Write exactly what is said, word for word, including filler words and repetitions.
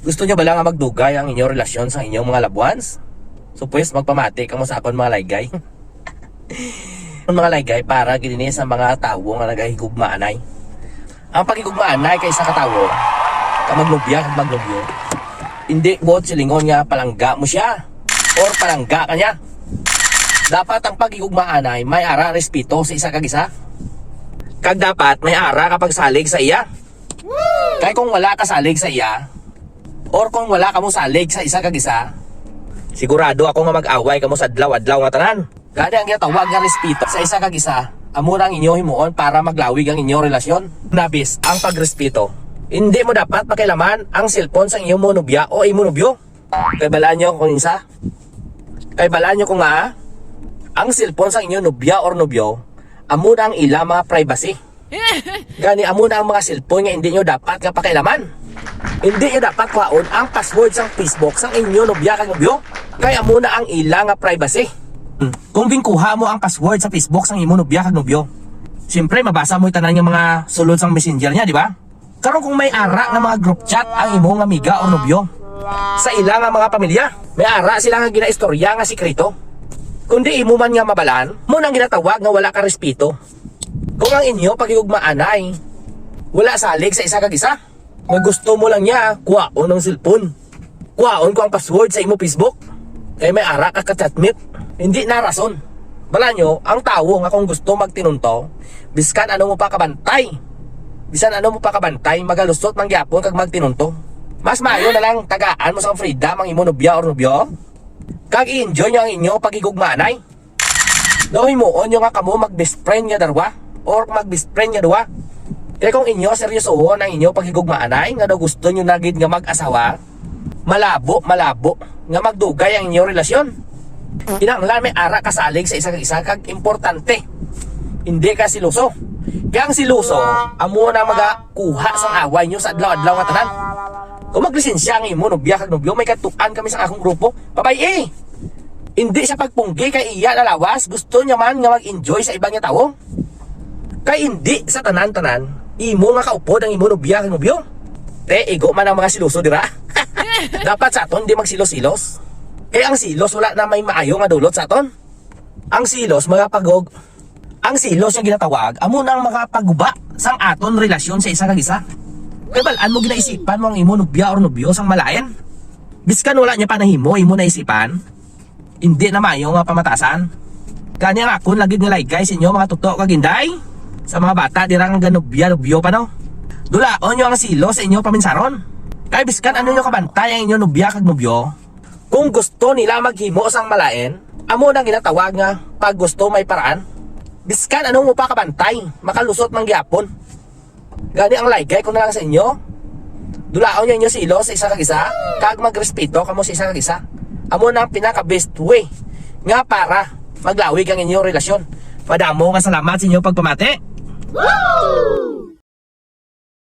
Gusto nyo bala nga magdugay ang inyong relasyon sa inyong mga loved ones? So, pues, magpamati kamo sa akon, mga laygay. Ang mga laygay, para gid ini sa mga tawo nga nagahigugmaanay. Ang paghigugmaanay kay isa ka tawo, ka magnobya kag magnobyo, hindi buot silingon nga palangga mo siya or palangga ka niya. Dapat ang paghigugmaanay may ara respeto sa isa kag isa. Kag dapat may ara ka pagsalig sa iya. Kay kung wala ka salig sa iya, or kung wala kamo salig sa isa kag isa, sigurado ako nga mag-away kamo sa adlaw-adlaw nga tanan. Gani ang ginatawag nga respeto sa isa kag isa, amo na ang inyo himuon para maglawig ang inyo relasyon. Nabis ang pagrespeto. Hindi mo dapat pakialaman ang cellphone sa inyong nobya o imo nobyo. Kay balaan nyo kung isa. Kay balaan nyo kung nga, ang cellphone sa inyong nobya or nobyo, amo na ang ila mga privacy. Gani, amo na ang mga cellphone nga hindi nyo dapat nga pakialaman. Hindi nyo dapat kuhaon ang password sang Facebook sang inyo nobya kag nobyo. Kay amo na ang ila nga privacy. Hmm. Kung ginkuha mo ang password sa Facebook sang imo nobya kag nobyo, siyempre, mabasa mo tanan nga mga sulod sang messenger niya, di ba? Karon, kung may ara nga mga group chat ang imo nga amiga or nobyo sa ila nga mga pamilya, may ara sila nga ginaistorya nga sikreto. Kundi imo man nga mabalaan, mo nang ginatawag nga wala ka respeto. Kung ang inyo paghigugmaanay wala salig sa isa kag isa, nga gusto mo lang niya kuhaon ang cellphone, kuhaon ko ang password sa imo Facebook, kay may ara ka ka-chatmate. Hindi na rason. Bala nyo, ang tawo nga kung gusto magtinunto, biskan ano mo pa kabantay, bisan ano mo pa kabantay, magalusot man gyapon kag magtinunto. Mas maayo na lang tagaan mo sang freedom ang imo nobya or nobyo, kag i-enjoy nyo ang inyo paghigugmaanay. Daw himuon nyo nga kamo mag-best friend nga darwa or mag-best friend nga duwa. Kay kung inyo seryosohon ang inyo paghigugmaanay nga daw gusto nyo na gid nga mag-asawa, malabo, malabo nga magdugay ang inyo relasyon. Kinahanglan may ara ka salig sa isa kag isa kag importante, hindi ka siloso. Kay ang siloso, amo na magakuha sang away nyo sa adlaw-adlaw nga tanan. Kung maglisensya ang imo nobya kag nobyo, may kadtuan kami sa akong grupo. Pabay-i! Hindi sa pagpunggi kay iya na lawas, gusto niya man nga mag-enjoy sa iban nga tawo. Kay hindi sa tanan-tanan, imo nga kaupod ang imo nobya kag nobyo. Te, igo man ang mga siloso dira. Dapat sa aton di magsilos-silos. Kay ang silos wala na may maayo nga dulot sa aton. Ang silos, mga pagog, ang silos nga ginatawag, amo na ang mga paguba sang aton relasyon sa isa kag isa. Kay bal-an mo ginaisipan mo ang imo nobya or nobyo sang malain. Biskan wala niya pa nahimo imo naisipan, hindi na maayo nga pamatasan. Gani ang akon lagi nga laygay sa inyo, mga tuto kag inday, sa mga bata dira nga ganubya-nubyo pa, no? Dulaon nyo ang silos sa inyo paminsaron. Kay biskan ano nyo kabantay ang inyo nobya kag nobyo, kung gusto nila maghimo sang malain, amo na ginatawag nga pag gusto may paraan. Biskan ano mo pa kabantay, makalusot man gyapon. Gani ang laygay ko na lang sa inyo. Dulaon niyo inyo silos sa isa kag isa, kag magrespeto kamo sa isa kag isa. Amo na ang pinaka best way nga para maglawig ang inyong relasyon. Madamo nga salamat sa inyong pagpamati.